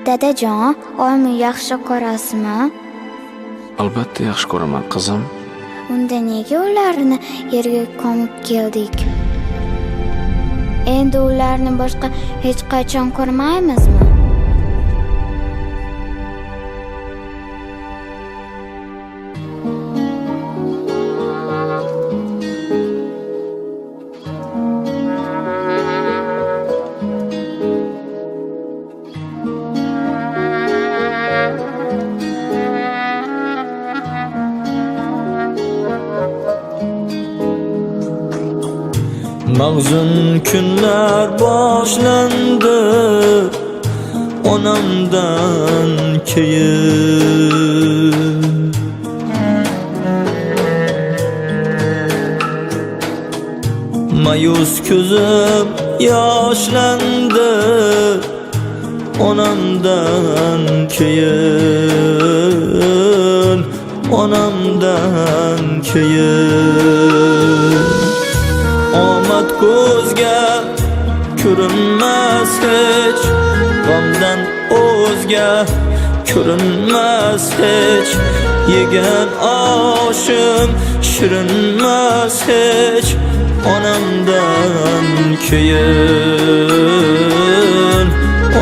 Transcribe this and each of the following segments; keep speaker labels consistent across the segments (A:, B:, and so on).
A: Dadajon, oyimni yaxshi ko'rasizmi?
B: Albatta yaxshi ko'raman, qizim.
A: Unda nega ularni yerga ko'mib keldik? Endi ularni boshqa hech qachon ko'rmaymizmi?
C: Mahzun kunlar boshlandi onamdan keyin. Mayus ko'zim yoshlandi onamdan keyin, onamdan keyin. Omad ko'zga ko'rinmas hech, g'amdan o'zga ko'rinmas hech. Yegan oshim shirinmas hech, onamdan keyin,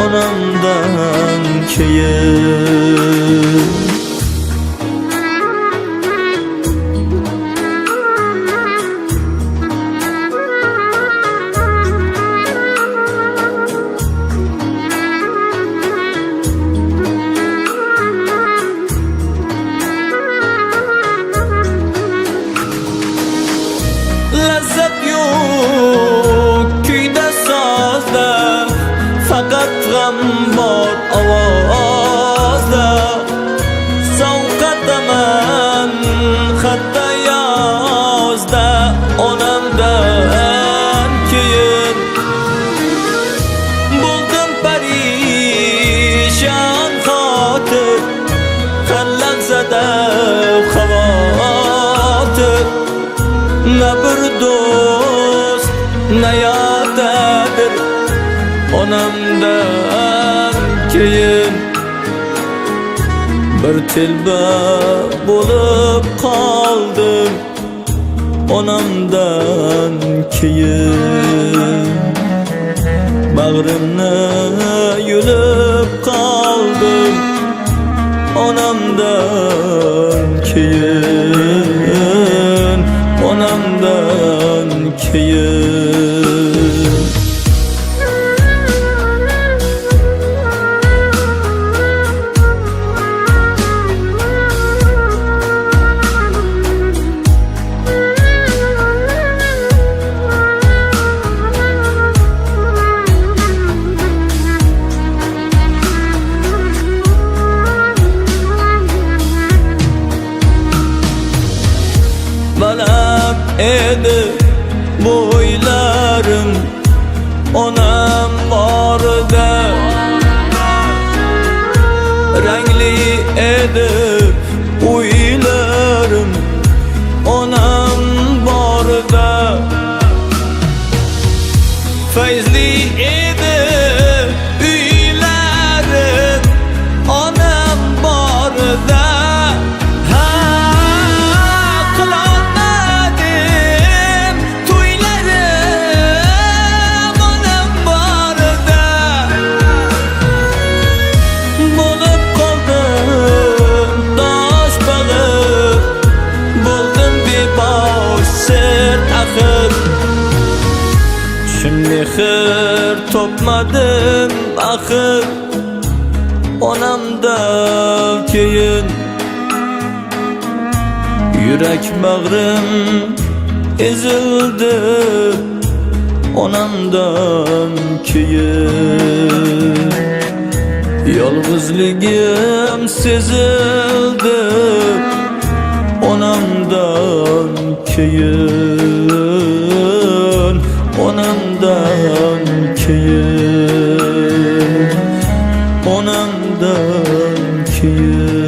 C: onamdan keyin. Lazzat yo'q kuyda, sozda, faqat g'am bor ovozda. Sovqotaman hatta yozda onamdan keyin. Bo'ldim parishon xotir, har lahzada xavotir. Na bir do'st, na yodadir onamdan keyin. Bir telba bo'lib qoldim onamdan keyin. Bag'rimni yulib qoldim onamdan keyin, onamdan keyin. Baland edi bo'ylarim onam borida, rangli edi o'ylarim onam borida. Fayzli edi uylarim onam borida. Ha, qilolmadim to'ylarim onam borida. Bo'lib qoldim tosh bag'ir, bo'ldim bebosh sir axir. Chin mehr topmadim axir onamdan keyin. Yurak bag'rim ezildi onamdan keyin. Yolg'izligim sezildi onamdan keyin, onamdan keyin, onamdan keyin.